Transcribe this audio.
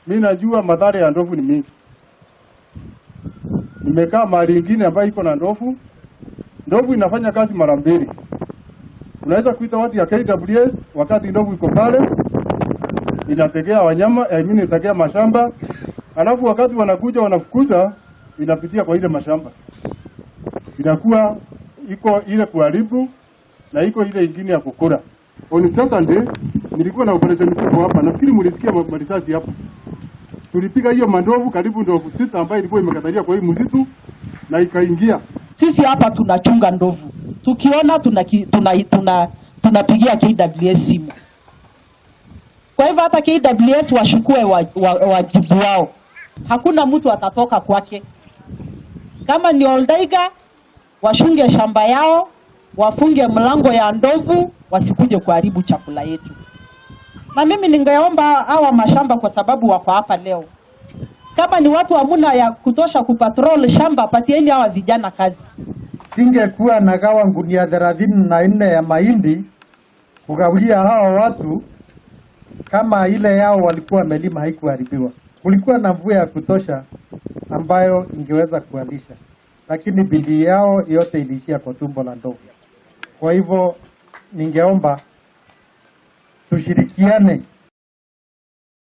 Mimi najua madhara ya ndovu ni mingi. Nimekaa mahali ingine ambayo iko na ndovu. Ndovu inafanya kazi mara mbili. Unaweza kuita watu ya KWS wakati ndovu iko pale, inategea wanyama, I mean inategea mashamba. Alafu wakati wanakuja wanafukuza, inapitia kwa ile mashamba. Inakuwa iko ile kuharibu na iko ile ingine ya kukula. On Saturday nilikuwa na operation kubwa hapa. Nafikiri mlisikia marisasi hapa. Tulipiga hiyo mandovu karibu ndovu 6 ambayo ilikuwa imekatalia kwa hii msitu na ikaingia. Sisi hapa tunachunga ndovu. Tukiona tunapigia KWS simu. Kwa hivyo hata KWS washukue wajibu wao. Hakuna mtu atatoka kwake. Kama ni Oldaiga, washunge shamba yao, wafunge mlango ya ndovu, wasikuje kuharibu chakula yetu. Na mimi ningeomba hawa mashamba, kwa sababu wako hapa leo, kama ni watu hamuna ya kutosha kupatrol shamba, patieni hawa vijana kazi. Singekuwa nagawa gunia 34 ya mahindi kugawia hawa watu kama ile yao walikuwa wamelima haikuharibiwa. Kulikuwa na mvua ya kutosha ambayo ingeweza kualisha, lakini bidii yao yote iliishia kwa tumbo la ndovu. Kwa hivyo ningeomba tushirikiane